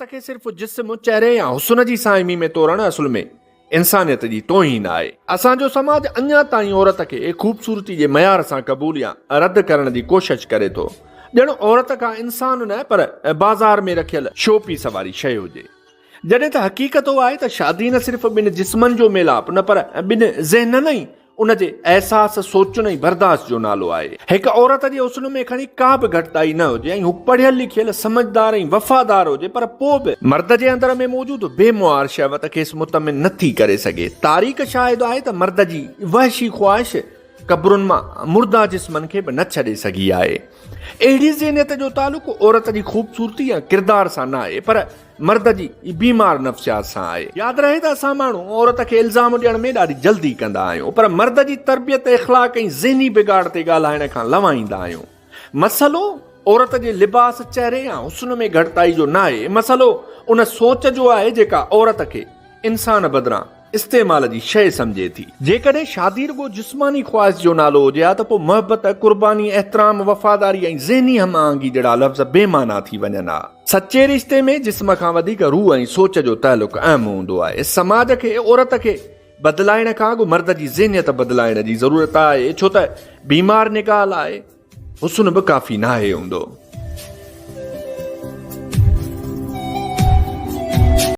عورت کي صرف جسم، چهري يا حسن جي ساهمي ۾ تورڻ اصل ۾ انسانيت جي توهين آهي. اسان جو سماج اڃا تائين عورت کي خوبصورتي جي معيار سان قبول يا رد ڪرڻ جي ڪوشش ڪري ٿو. ڄڻ عورت ڪا انسان نه پر بازار ۾ رکيل شو پيس واري شيء هجي. جڏهن ته حقيقت اها آهي ته شادي نه صرف ٻن جسمن جو ميلاپ نه پر ٻن ذهنن ۽ ان جي احساس، سوچن ۽ برداشت جو نالو آهي. هڪ عورت جي حسن ۾ کڻي ڪا به گهٽتائي نه هجي ۽ هو پڙهيل لکيل، سمجهدار ۽ وفادار هجي پر پوء به مرد جي اندر ۾ موجود بي مهار شهوت کيس مطمئن نه ٿي ڪري سگهي. تاريخ شاهد آهي ته مرد جي وحشي خواهش قبرن مان مرده جسمن کي به نه ڇڏي سگهي آهي. اهڙي ذهنيت جو تعلق عورت جي خوبصورتي يا ڪردار سان ناهي پر مرد جي بيمار نفسيات سان آهي. ياد رهي ته اسان ماڻهو عورت کي الزام ڏيڻ ۾ ڏاڍي جلدي ڪندا آهيون پر مرد جي تربيت، اخلاق ۽ ذهني بگاڙ تي ڳالهائڻ کان لنوائيندا آهيون. مسئلو عورت جي لباس، چهري يا حسن ۾ گهٽتائي جو ناهي، مسئلو ان سوچ جو آهي جيڪا عورت کي انسان بدران استعمال جي شيء سمجهي ٿي. جيڪڏهن شادي رڳو جسماني خواهش جو نالو هجي ها ته پوء محبت، قرباني، احترام، وفاداري ۽ ذهني هم آهنگي جهڙا لفظ بي معنيٰ ٿي وڃن ها. سچي رشتي ۾ جسم کان وڌيڪ روح ۽ سوچ جو تعلق اهم هوندو آهي. سماج کي عورت کي بدلائڻ کان اڳ مرد جي ذهنيت بدلائڻ جي ضرورت آهي، ڇو ته بيمار نگاهه لاء حسن به ڪافي ناهي هوندو.